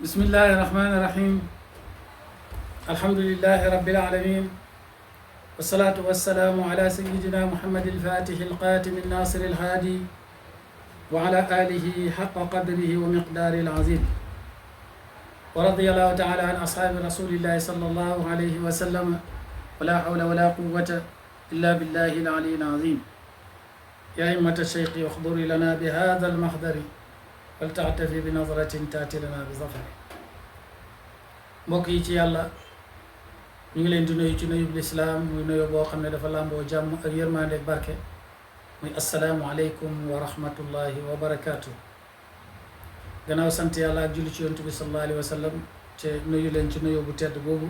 بسم الله الرحمن الرحيم الحمد لله رب العالمين والصلاة والسلام على سيدنا محمد الفاتح القاتم الناصر الهادي وعلى آله حق قدره ومقداره العظيم ورضي الله تعالى عن أصحاب رسول الله صلى الله عليه وسلم ولا حول ولا قوة إلا بالله العلي العظيم يا أئمة الشيخ احضري لنا بهذا المحضر waltaxtafi bi nazratin taati lana bi zafar mbokk yi ci yàlla ñu ngi leen di nuyu ci nuyub lislaam muy nuyu boo xam ne dafa làmboo jàmm ak yërmande ak barke muy assalaamu aleykum wa rahmatullahi wa barakaatu. gannaaw sant yàlla ak julli ci yonent bi sallallahu alayhi wa sallam te nuyu leen ci nuyu bu tedd boobu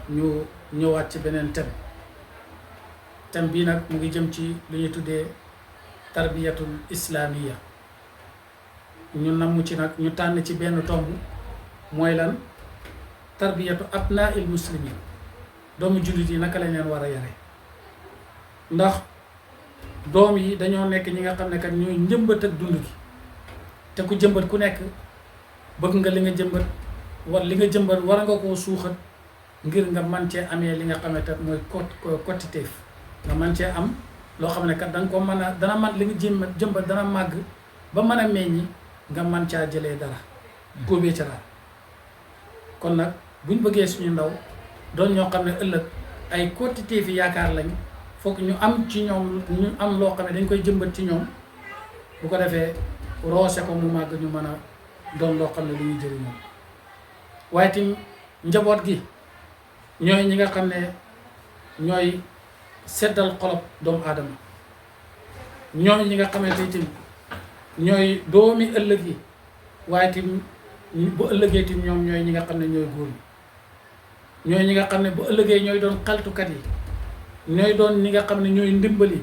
ñu ñëwaat ci beneen thème bii nag mu ngi jëm ci lu ñuy tuddee tarbiyatul islaamiya. ñu namm ci nag ñu tànn ci benn tomb mooy lan tarbiyatu abnaa il muslimin doomu jullit yi naka lañ leen war a yare ndax doom yi dañoo nekk ñi nga xam ne kat ñooy njëmbat ak dund gi te ku jëmbat ku nekk bëgg nga li nga jëmbat war nga koo suuxat ngir nga man cee amee li nga xam ne kat mooy quantitatif nga man cee am loo xam ne kat danga ko mën a dana man li nga jëmbat dana màgg ba mën a meññi nga man caa jëlee dara góobee ca daal kon nag buñ bëggee suñu ndaw doon ñoo xam ne ëllëg ay quantité fi yaakaar lañ foog ñu am ci ñoom ñu am loo xam ne dañ koy jëmbat ci ñoom bu ko defee roose ko mu màgg ñu mën a doon loo xam ne lu ñuy jëriñoo waaye tim njaboot gi ñooy ñi nga xam ne ñooy seddal xolob doomu aadama ñooy ñi nga xamante itam ñooy doomi ëllëg yi waaye tim bu ëllëgee tim ñoom ñooy ñi nga xam ne ñooy góor ñi ñooy ñi nga xam ne bu ëllëgee ñooy doon xaltukat yi ñooy doon ñi nga xam ne ñooy ndimbali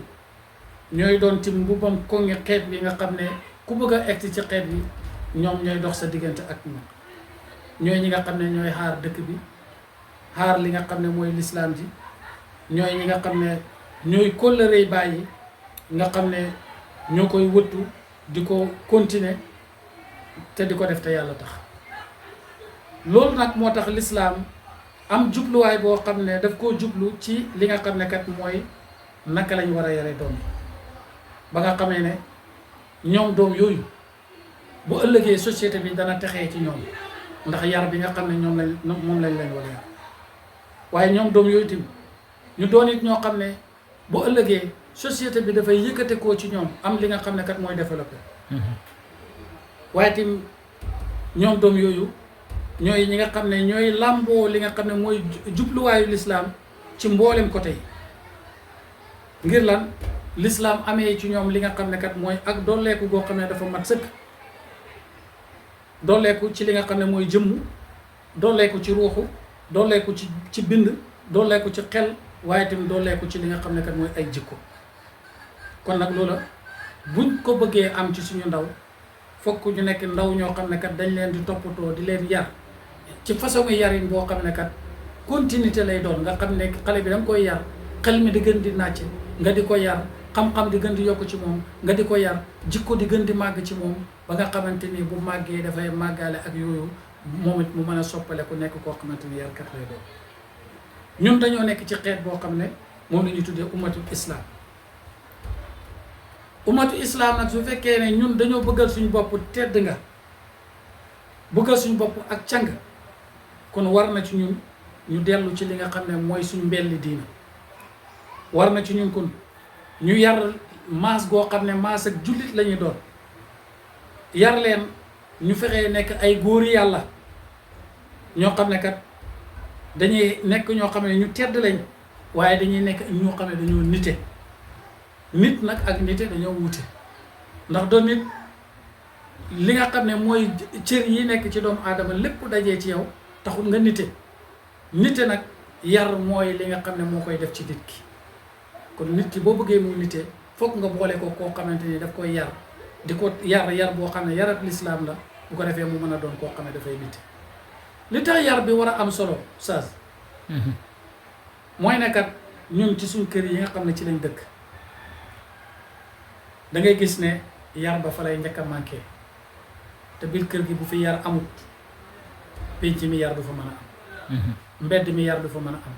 ñooy doon tim mbubbam koŋŋi xeet bi nga xam ne ku bëgg a egsi ci xeet bi ñoom ñooy dox sa diggante ak ñoom ñooy ñi nga xam ne ñooy xaar dëkk bi xaar li nga xam ne mooy lislaam ji ñooy ñi nga xam ne ñooy kóllërey bàyyi nga xam ne ñoo koy wëttu di ko continuer te di ko def te yàlla tax loolu nag moo tax lislaam am jubluwaay boo xam ne daf koo jublu ci li nga xam ne kat mooy naka lañ war a yare doom ba nga xamee ne ñoom doom yooyu bu ëllëgee société bi dana texee ci ñoom ndax yar bi nga xam ne moom lañ leen war a yar waaye ñoom doom yooyu tim ñu doon it ñoo xam ne bu ëllëgee société bi dafay yëkkate koo ci ñoom am li nga xam ne kat mooy développé waaye tim ñoom doom yooyu ñooy ñi nga xam ne ñooy làmboo li nga xam ne mooy jubluwaayu lislaam ci mboolem côté yi ngir lan lislaam amee ci ñoom li nga xam ne kat mooy ak dolleeku goo xam ne dafa mat sëkk dolleeku ci li nga xam ne mooy jëmm dolleeku ci ruuxu dolleeku ci bind dolleeku ci xel waaye tim dolleeku ci li nga xam ne kat mooy ay jikko kon nag loola buñ ko bëggee am ci suñu ndaw fokk ñu nekk ndaw ñoo xam ne kat dañ leen di toppatoo di leen yar ci façon yarin boo xam ne kat continuité lay doon nga xam ne xale bi da nga koy yar xel mi di gën di nàcc nga di ko yar xam-xam di gën di yokk ci moom nga di ko yar jikko di gën di màgg ci moom ba nga xamante ni bu màggee dafay màggaale ak yooyu moom it mu mën a soppale ku nekk koo xamante ni yarkat lay doon ñun dañoo nekk ci xeet boo xam ne moom la ñuy tuddee ummatul islam ummatu islam nag su fekkee ne ñun dañoo bëggal suñu bopp tedd nga bëggal suñu bopp ak càng kon war na ci ñun ñu dellu ci li nga xam ne mooy suñu mbelli diina war na ci ñun kon ñu yar maas goo xam ne maas ak jullit lañuy doon yar leen ñu fexee nekk ay góori yàlla ñoo xam ne kat dañuy nekk ñoo xam ne ñu tedd lañ waaye dañuy nekk ñoo xam ne dañoo nite nit nag ak nite dañoo wute ndax doon nit li nga xam ne mooy cër yi nekk ci doomu aadama lépp dajee ci yow taxul nga nite nag yar mooy li nga xam ne moo koy def ci nit ki kon nit ki boo bëggee mu nite foog nga boole ko koo xamante ni daf koy yar di ko yar boo xam ne yarab lislaam la bu ko defee mu mën a doon koo xam ne dafay nite li tax yar bi war a am solo saas mooy ne kat ñun ci suñ kër yi nga xam ne ci lañ dëkk da ngay gis ne yar ba fa lay njëkk a manqué te biir kër gi bu fi yar amut pénc mi yar du fa mën a am mbedd mi yar du fa mën a am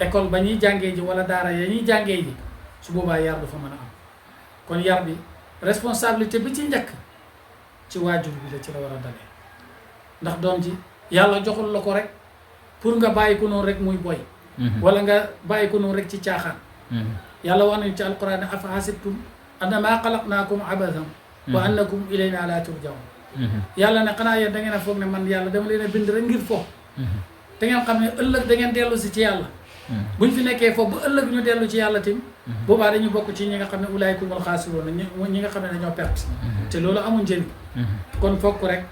école ba ñuy jàngee ji wala daara ya ñuy jàngee ji su boobaa yar du fa mën a am kon yar bi responsabilité bi ci njëkk ci waajur bi la ci la war a dalee ndax doom ji yàlla joxul la ko rek pour nga bàyyi ko noonu rek muy boy wala nga bàyyi ko noonu rek ci caaxaan yàlla wax nañu ci alquran ne afa hasibtum annamaa xalaqnaakum abathan wa annakum ilayna la turjaun yàlla ne xanaa yéen da ngeen a foog ne man yàlla dama leen a bind rek ngir fo te ngeen xam ne ëllëg da ngeen dellu si ci yàlla buñ fi nekkee foofu ba ëllëg ñu dellu ci yàlla tim boobaa dañu bokk ci ñi nga xam ne ulaayikumul xaasiruun ñi nga xam ne dañoo perte te loolu amul njëriñ kon fokk rek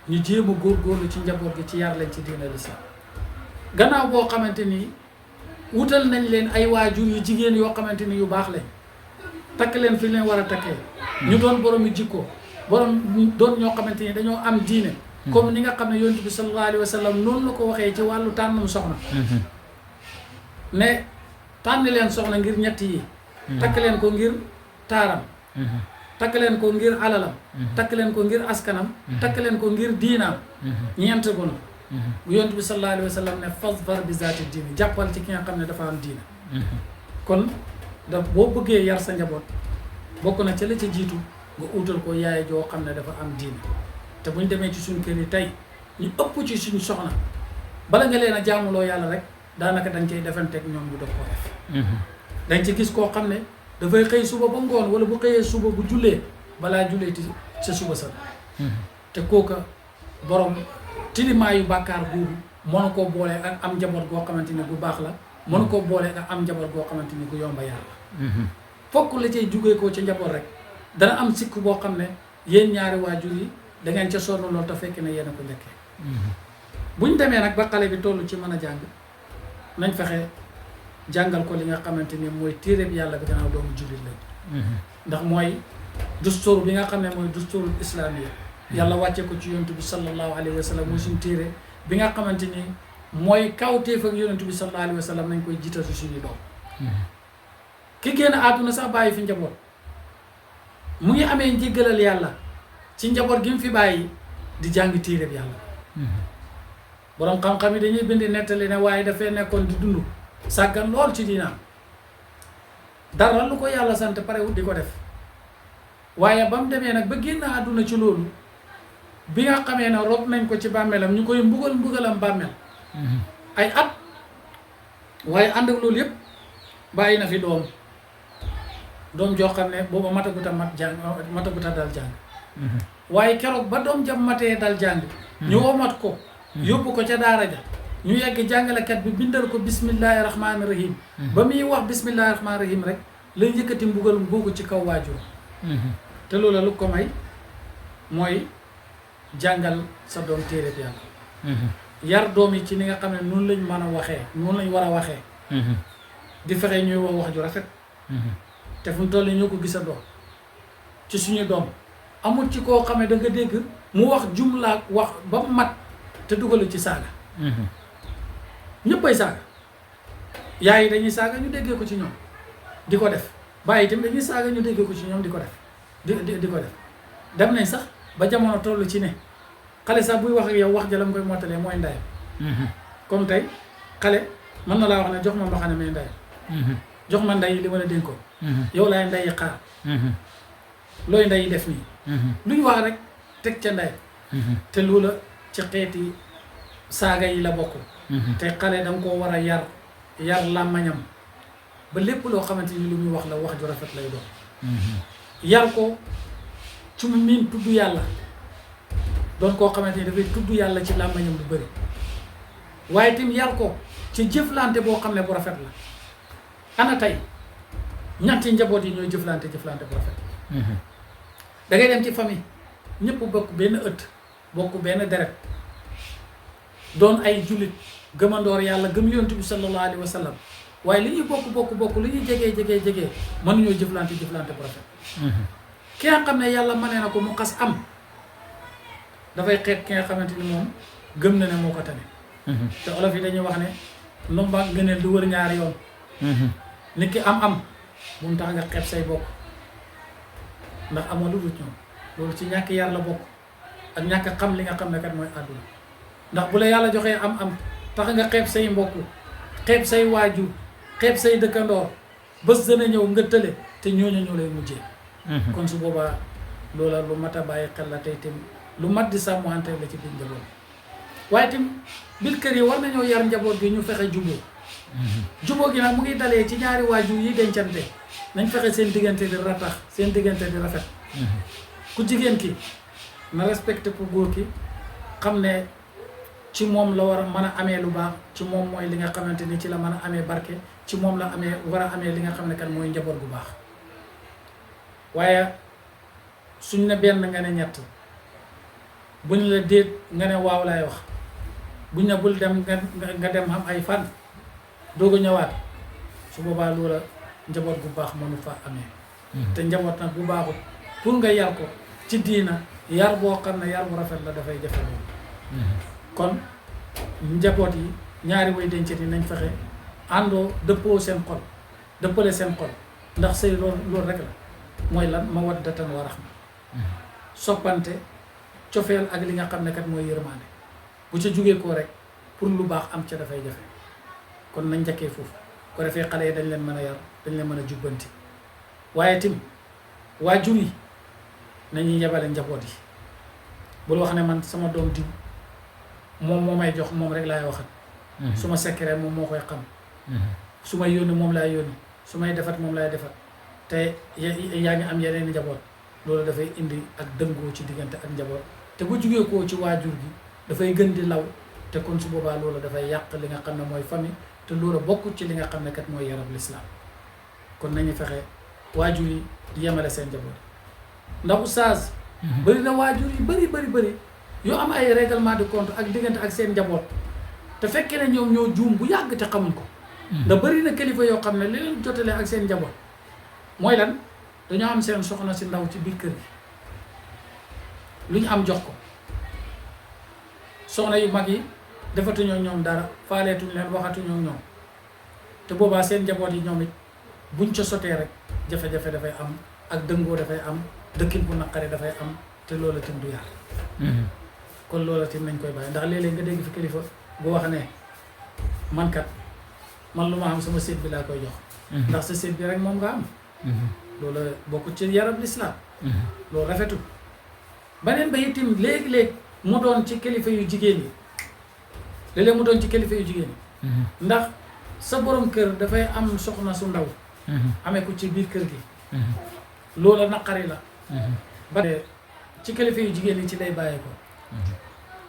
ñu jéem a góorgóorlu ci njaboot gi ci yar leen ci diina lislaam gannaaw boo xamante ni wutal nañ leen ay waajur yu jigéen yoo xamante ni yu baax lañ takk leen fi leen war a takkee ñu doon borom yu jikko borom doon ñoo xamante ni dañoo am diine comme ni nga xam ne yonent bi sallallahu alayhi wa sallam noonu la ko waxee ci wàllu tànnum soxna ne tànn leen soxna ngir ñett yi takk leen ko ngir taaram takk leen ko ngir alalam takk leen ko ngir askanam takk leen ko ngir diinaam ñeent ko na bu yonent bi sallallahu alayhi wa sallam ne fasfar bi zaati diini jàppal ci ki nga xam ne dafa am diina kon da boo bëggee yar sa njaboot bokk na ca la ca jiitu nga utal ko yaay joo xam ne dafa am diina te buñ demee ci suñ kër yi tey ñu ëpp ci suñ soxna bala nga leen a jaamuloo yàlla rek daanaka dañ cay defanteeg ñoom ñu def ko def dañ ci gis koo xam ne dafay xëy suba ba ngoon wala bu xëyee suba bu jullee balaa jullee ti sa suba sa te kooka borom tilimaayu bàkkaar boobu mënu koo boole ak am njaboot goo xamante ni bu baax la mënu koo boole ak am njaboot goo xamante ni bu yomba yàlla fokk la cay jugee koo ca njaboot rek dana am sikk boo xam ne yéen ñaari waajur yi da ngeen ca sonn lool te fekk ne yéen a ko njëkkee buñ demee nag ba xale bi toll ci mën a jàng nañ fexe jàngal ko li nga xamante ni mooy téere bi yàlla bi gannaaw doomu jullit lañ ndax mooy dustur bi nga xam ne mooy dusturul islaamiya yàlla wàcce ko ci yonent bi sallallahu alayhi wa sallam mooy suñu téere bi nga xamante ni mooy kawteef ak yonent bi sallallahu alayhi wa sallam nañ koy jiital ci suñuy doom ki génn àdduna sax bàyyi fi njaboot mu ngi amee njéggalal yàlla ci njaboot gi mu fi bàyyi di jàng téere bi yàlla boroom xam-xam yi dañuy bind nettali ne waaye dafay nekkoon di dund sàggan lool ci diinaam dara lu ko yàlla sant parewut di ko def waaye ba mu demee nag ba génn àdduna ci loolu bi nga xamee ne rob nañ ko ci bàmmeelam ñu koy mbugalam bàmmeel ay at waaye ànd ak loolu yëpp bàyyi na fi doom joo xam ne booba mataguta dal jàng waaye keroog ba doom jam matee dal jàng ñu womat ko yóbbu ko ca daara ja ñu yegg jàngalekat bi bindal ko bismillahi rahmaani rahim ba muy wax bismillahi rahmaani rahim rek lay yëkkati mbugal boogu ci kaw waajur te loola lu ko may mooy jàngal sa doom téere bi yàlla yar doom yi ci ni nga xam ne noonu lañ mën a waxee noonu lañ war a waxee di fexe ñuy wax ju rafet te fu mu toll ñoo ko gisandoo ci suñu doom amul ci koo xam ne da nga dégg mu wax jumla wax ba mat te dugalu ci saaga ñëppay saaga yaay yi dañuy saaga ñu déggee ko ci ñoom di ko def bàyyi itam dañuy saaga ñu déggee ko ci ñoom di ko def di ko def dem nañ sax ba jamono toll ci ne xale sax buy wax ak yow wax ja la mu koy mottalee mooy ndayam comme tey xale mën na laa wax ne jox ma mbaxane may ndayam jox ma nday li ma la dénkoon yow laay nday xaar looy nday def nii lu ñu wax rek teg ca nday te loola ci xeeti saaga yi la bokk te xale da nga koo war a yar làmmañam ba lépp loo xamante ni lu muy wax la wax ju rafet lay doon yar ko ci mu miin tudd yàlla doon koo xamante ni dafay tudd yàlla ci làmmañam bu bëri waaye itam yar ko ci jëflante boo xam ne bu rafet la ana tey ñetti njaboot yi ñooy jëflante bu rafet da ngay dem ci famille ñëpp bokk benn ëtt bokk benn deret doon ay jullit gëmandoor yàlla gëm yonent bi sallallahu alayhi wa sallam waaye li ñuy bokk li ñuy jegee mënuñoo jëflante bu rafet ki nga xam ne yàlla mënee na ko mu xas am dafay xeet ki nga xamante ni moom gëm na ne moo ko tane te olof yi dañuy wax ne ndomba ngëneel du wër ñaari yoon nit ki am bu mu tax nga xeeb say bokk ndax amoo lu dul ñoom loolu ci ñàkk yar la bokk ak ñàkk xam li nga xam ne kat mooy àdduna ndax bu la yàlla joxee am tax nga xeeb say mbokk xeeb say waajur xeeb say dëkkandoor bés dana ñëw nga tële te ñooñu ñoo lay mujjee. kon su boobaa loola lu mat a bàyyi xel la tey tamit lu mat di sàmmante la ci biir njaboot waaye tamit biir kër yi war nañoo yar njaboot gi ñu fexe jubóo. jubóo gi nag mu ngi dalee ci ñaari waajur yi dencante nañ fexe seen diggante di ratax seen diggante di rafet. ku jigéen ki na respecté ku góor ki xam ne ci moom la war a mën a amee lu baax ci moom mooy li nga xamante ni ci la mën a amee barke ci moom la war a amee li nga xam ne kan mooy njaboot bu baax waaye suñ ne benn nga ne ñett buñ la déet nga ne waaw lay wax buñ ne bul dem nga dem xam ay fan doog a ñëwaat su boobaa loola njaboot bu baax mënu fa amee. te njaboot nag bu baaxut pour nga yar ko ci diina yar boo xam ne yar bu rafet la dafay jafe loolu. kon njaboot yi ñaari way dencet yi nañ fexe àndoo dëppoo seen xol dëppale seen xol ndax sëy loolu rek la mooy lan mawaddatan wa rahma soppante cofeel ak li nga xam ne kat mooy yërmaande bu ca jógee koo rek pour lu baax am ca dafay jafe kon nañ njëkkee foofu ko defee xale yi dañ leen mën a yar dañ leen mën a jubbanti waaye tim waajur yi nañuy yebale njaboot yi bul wax ne man sama doom diw moom moo may jox moom rek laay waxat su ma secret moom moo koy xam su may yónni moom laay yónni su may defat moom laay defat te yaa ngi am yeneen njaboot loolu dafay indi ak dëngoo ci diggante ak njaboot te bu jugee koo ci waajur gi dafay gën di law te kon su boobaa loolu dafay yàq li nga xam ne mooy famille te loolu bokkut ci li nga xam ne kat mooy yarab lislaam kon nañu fexe waajur yi yemale seen njaboot ndax oustaz bëri na waajur yi bëri yoo am ay règlement de compte ak diggante ak seen njaboot te fekkee ne ñoom ñoo juum bu yàgg te xamuñ ko ndax bëri na kilifa yoo xam ne li leen jotalee ak seen njaboot mooy lan dañoo am seen soxna si ndaw ci biir kër gi lu ñu am jox ko soxna yu mag yi defatuñoo ñoom dara faaleetuñ leen waxatuñoo ñoom te boobaa seen njaboot yi ñoom it buñ ca sotee rek jafe-jafe dafay am ak dëngoo dafay am dëkkin bu naqari dafay am te loola tim du yar kon loola tim nañ koy bàyyi ndax léeg-léeg nga dégg fi kilifa bu wax ne man lu ma am sama séet bi laa koy jox ndax sa séet bi rek moom nga am loola bokku ci yarab lislaam loolu rafetul beneen ba itam léegi-léeg mu doon ci kilifa yu jigéen yi léeg-léeg mu doon ci kilifa yu jigéen yi ndax sa borom kër dafay am soxna su ndaw amee ko ci biir kër gi loola naqari la ba ci kilifa yu jigéen yi ci lay bàyyee ko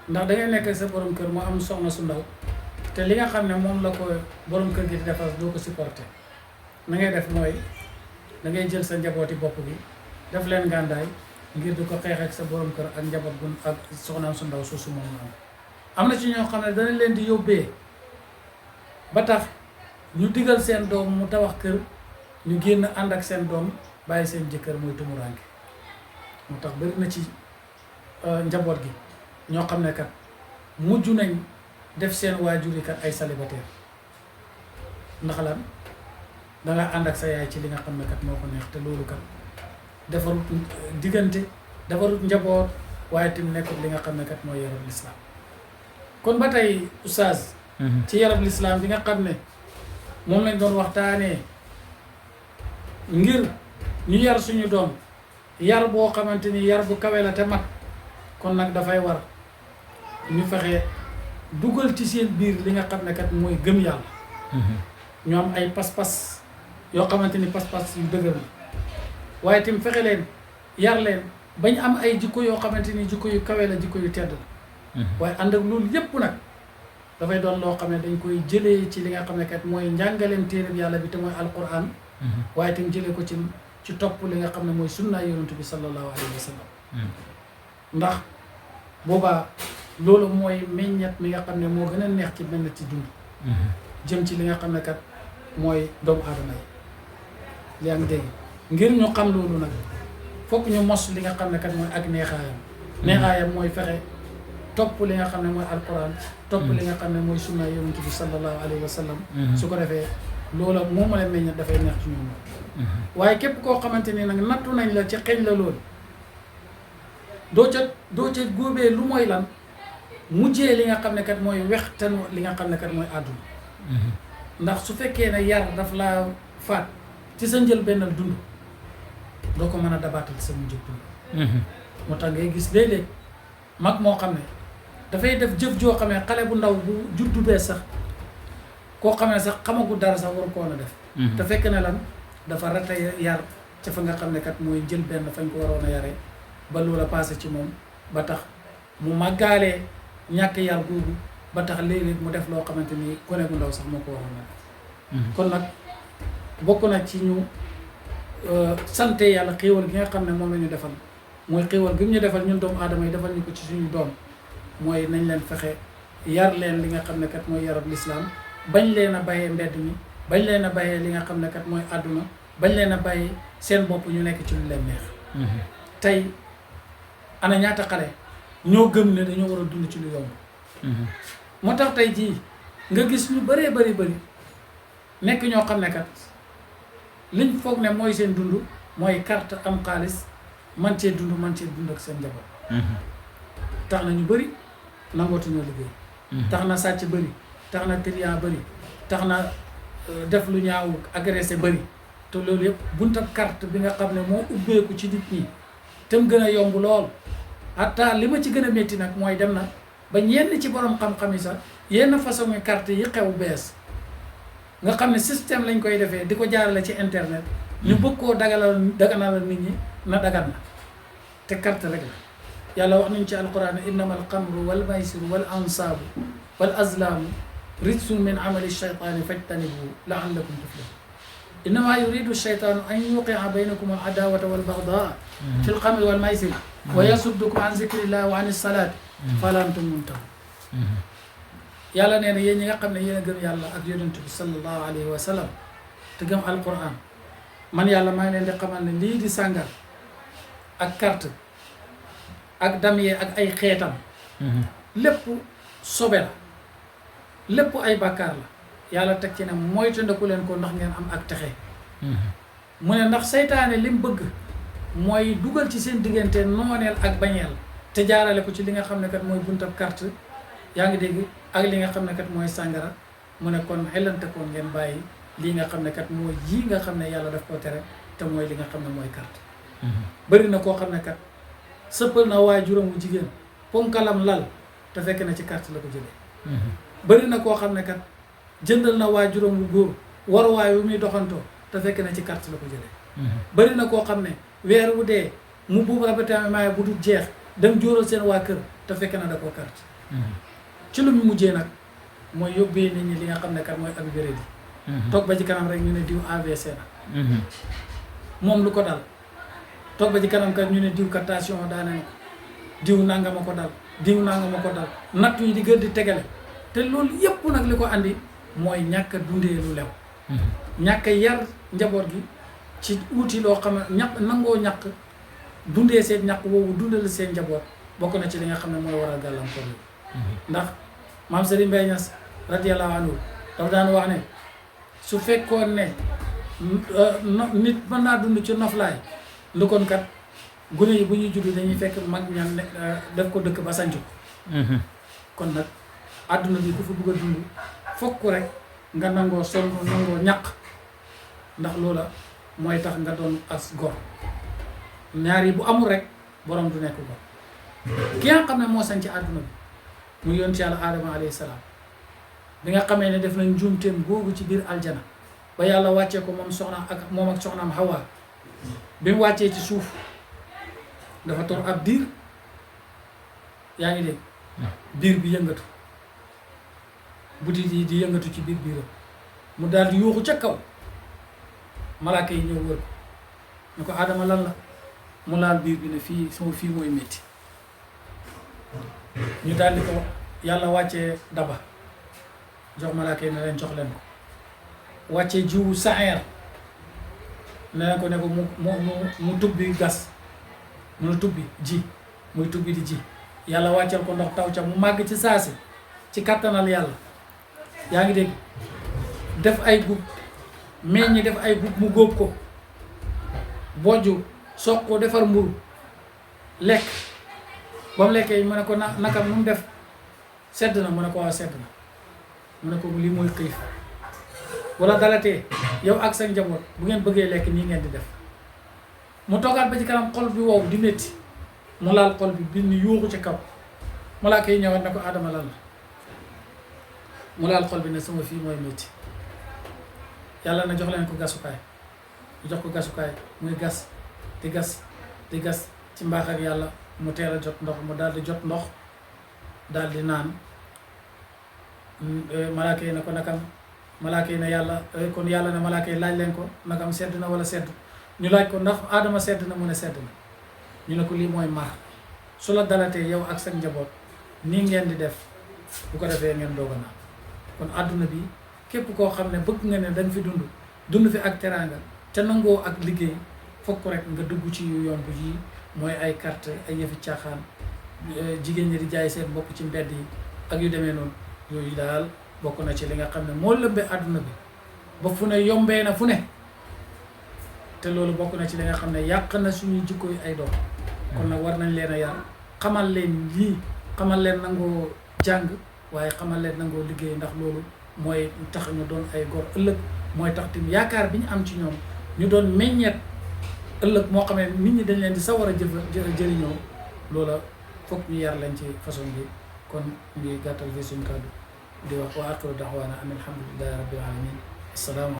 ndax dangay nekk sa borom kër mu am soxna su ndaw te li nga xam ne moom la ko borom kër gi di defal doo ko supporté na ngay def mooy da ngay jël sa njabooti bopp bi def leen ngàndaay ngir di ko xeex ak sa borom kër ak njaboot gu ak soxnaam su ndaw suusu moom am na ci ñoo xam ne danañ leen di yóbbee ba tax ñu digal seen doom mu tabax kër ñu génn ànd ak seen doom bàyyi seen jëkkër muy tumuraange moo tax bari na ci njaboot gi ñoo xam ne kat mujj nañ def seen waajur yi kat ay célibataire ndax lan danga ànd ak sa yaay ci li nga xam ne kat moo ko neex te loolu kat defarut diggante defarut njaboot waaye tim nekkut li nga xam ne kat mooy yarab lislaam kon ba tey oustaz ci yarab lislaam bi nga xam ne moom lañ doon waxtaanee ngir ñu yar suñu doom yar boo xamante ni yar bu kawe la te mat kon nag dafay war ñu fexe dugal ci seen biir li nga xam ne kat mooy gëm yàlla ñu am ay pas-pas yoo xamante ni pas-pas yu dëgër la waaye tim fexe leen yar leen bañ am ay jikko yoo xamante ni jikko yu kawe la jikko yu tedd la waaye ànd ak loolu yépp nag dafay doon loo xam ne dañ koy jëlee ci li nga xam ne kat mooy njàngaleen téereb yàlla bi te mooy alquran waaye tim jëlee ko ci topp li nga xam ne mooy sunna yonent bi sallallahu alayhi wa sallam ndax boobaa loolu mooy meññet mi nga xam ne moo gën a neex ci meññet ci dund jëm ci li nga xam ne kat mooy doomu aadama yi yaa ngi dégg ngir ñu xam loolu nag fokk ñu mos li nga xam ne kat mooy ak neexaayam mooy fexe topp li nga xam ne mooy alquran topp li nga xam ne mooy sunna yonent bi sallallahu alayhi wa sallam su ko defee loola moo ma la meññet dafay neex ci ñoom waaye képp koo xamante ni nag nattu nañ la ci xeeñ la loolu doo ca góobee lu mooy lan mujjee li nga xam ne kat mooy wextanu li nga xam ne kat mooy àdduna ndax su fekkee ne yar daf laa faat ci sa njël bennal dund doo ko mën a dabaatal sa mujjëg dund moo tax ngay gis léeg-léeg mag moo xam ne dafay def jëf joo xam ne xale bu ndaw bu juddu bee sax koo xam ne sax xamagul dara sax waru ko woon a def te fekk ne lan dafa rata yar ca fa nga xam ne kat mooy jël benn fañ ko waroon a yaree ba loola passé ci moom ba tax mu màggaalee ñàkk yar googu ba tax léeg-léeg mu def loo xamante ni gone bu ndaw sax moo ko waroon a def kon nag bokk na ci ñu sante yàlla xéewal gi nga xam ne moom la ñu defal mooy xéewal gi mu ñu defal ñun doomu aadama yi defal ñu ko ci suñu doom mooy nañ leen fexe yar leen li nga xam ne kat mooy yarab lislaam bañ leen a bàyyee mbedd mi bañ leen a bàyyee li nga xam ne kat mooy àdduna bañ leen a bàyyi seen bopp ñu nekk ci lu leen neex tey ana ñaata xale ñoo gëm ne dañoo war a dund ci lu yomb moo tax tey jii nga gis ñu bëree bëri nekk ñoo xam ne kat liñ foog ne mooy seen dund mooy carte am xaalis man cee dund ak seen njaboot tax na ñu bëri nangootuñoo liggéey tax na sàcc bëri tax na trian bëri tax na def lu ñaaw agressé bëri te loolu yëpp buntab carte bi nga xam ne moo ubbeeku ci nit ñi te mu gën a yomb lool hatta li ma ci gën a métti nag mooy dem na ba ñenn ci borom xam-xam yi sax yenn façon carte yi xew bees nga xam ne système lañ koy defee di ko jaarale ci internet ñu bëgg koo daganal nit ñi na dagan na te carte rek la yàlla wax nañu ci alquran ne innama alxamru wal maysiru wal ansaabu wal azlaamu rijsun min amali shaytaani fajtanibu laallakum tuflihun innama yuridu shaytaanu an yuqia baynakum al adawata wal bagdaa fi l xamri wal maysir wa yasuddukum an zikrillah wa an salaati fala antum muntahun yàlla nee na yéen ñi nga xam ne yéen a gëm yàlla ak yonent bi sallallahu alayhi wa sallam te gëm alquran man yàlla maa ngi leen di xamal ne lii di sàngar ak carte ak damyee ak ay xeetam lépp sobe la lépp ay bàkkaar la yàlla teg ci ne moytandiku leen ko ndax ngeen am ak texe mu ne ndax seytaane li mu bëgg mooy dugal ci seen diggante nooneel ak bañeel te jaarale ko ci li nga xam ne kat mooy buntab carte yaa ngi dégg ak li nga xam ne kat mooy sàngara mu ne kon xelante koon ngeen bàyyi lii nga xam ne kat mooy yii nga xam ne yàlla daf koo tere te mooy li nga xam ne mooy carte bëri na koo xam ne kat sëppal na waajuram wu jigéen ponkalam lal te fekk na ci carte la ko jëlee bëri na koo xam ne kat jëndal na waajuram wu góor waruwaay wu muy doxantoo te fekk na ci carte la ko jëlee bëri na koo xam ne weer wu dee mu buub rabatamaay bu dul jeex dem jóoral seen waa kër te fekk na da koo carte ci lu mu mujjee nag mooy yóbbee nit ñi li nga xam ne kat mooy ak wéradi toog ba ci kanam rek ñu ne diw AVC na moom lu ko dal toog ba ci kanam kat ñu ne diw kat tension daane na ko diw nangama ko dal diw nangama ko dal natt yi di gën di tegale te loolu yëpp nag li ko andi mooy ñàkk a dundee lu lew ñàkk a yar njaboot gi ci uuti loo xam ne nangoo ñàkk dundee seen ñàkk woowu dundal seen njaboot bokk na ci li nga xam ne mooy waral gàllankoor yi ndax maam Serigne Mbaye Niass radiyallahu anhu dafa daan wax ne su fekkoon ne nit mën naa dund ci noflaay lu kon kat gune yi bu ñuy juddu dañuy fekk mag ñan ne def ko dëkk ba sanc ko kon nag àdduna bi ku fi bëgg a dund fokk rek nga nangoo sonn nangoo ñàq ndax loola mooy tax nga doon as gor ñaar yi bu amul rek borom du nekk gor ki nga xam ne moo sanc àdduna bi mu yonent yàlla aadama alayhi salaam bi nga xamee ne def nañ njuumteem googu ci biir aljana ba yàlla wàccee ko moom ak soxnaam Hawa bi mu wàccee ci suuf dafa toog ab diir yaa ngi dégg biir bi yëngatu butit yi di yëngatu ci biir biiram mu daal di yuuxu ca kaw malaaka yi ñëw wër ko ñu ko aadama lan la mu laal biir bi ne fii mooy métti ñu daal di ko yàlla wàccee daba jox malaaka yi ne leen jox leen ko wàccee jiwu saxeer ne leen ko ne ko mu tubbi gas mu tubbi ji muy tubbi di ji yàlla wàcceel ko ndox taw ca mu màgg ci saasi ci kattanal yàlla yaa ngi dégg def ay gub meññi def ay gub mu góob ko bojju soog ko defar mburu lekk ba mu lekkee mu ne ko nakam nu mu def sedd na mu ne ko waaw sedd na mu ne ko lii mooy xiif wala dalatee yow ak sa njaboot bu ngeen bëggee lekk nii ngeen di def mu toogaat ba ci kanam xol bi wow di métti mu laal xol bi bind yuuxu ci kaw malaaka yi ñëwaat ne ko Adama lan la mu laal xol bi ne sama fii mooy métti yàlla na jox leen ko gasukaay mu jox ko gasukaay muy gas di gas di gas ci mbaax ak yàlla mu teel a jot ndox mu daal di jot ndox daal di naan malaaka yi ne ko nakam malaaka yi ne yàlla kon yàlla ne malaaka yi laaj leen ko nakam sedd na wala sedd ñu laaj ko ndax Adama sedd na mu ne sedd na ñu ne ko lii mooy mar su la dalatee yow ak sa njaboot nii ngeen di def bu ko defee ngeen doog a naan kon àdduna bi képp koo xam ne bëgg nga ne dañ fi dund fi ak teraanga te nangoo ak liggéey fokk rek nga dugg ci yu yomb yi mooy ay carte ay yëfi caaxaan jigéen ñi di jaay seen bopp ci mbedd yi ak yu demee noonu yooyu daal bokk na ci li nga xam ne moo lëmbee àdduna bi ba fu ne yombee na fu ne te loolu bokk na ci li nga xam ne yàq na suñuy jikko yi ay doom kon nag war nañ leen a yar xamal leen lii xamal leen nangoo jàng waaye xamal leen nangoo liggéey ndax loolu mooy tax ñu doon ay gor ëllëg mooy tax tim yaakaar bi ñu am ci ñoom ñu doon meññeet ëllëg moo xam ne nit ñi dañ leen di sawar a jëriñoo loola foog ñu yar leen ci façon bi kon ngi gàttal fi suñu kàddu di wax wa axiru daxwaana an alhamdulillahi rabbil alamin assalaamu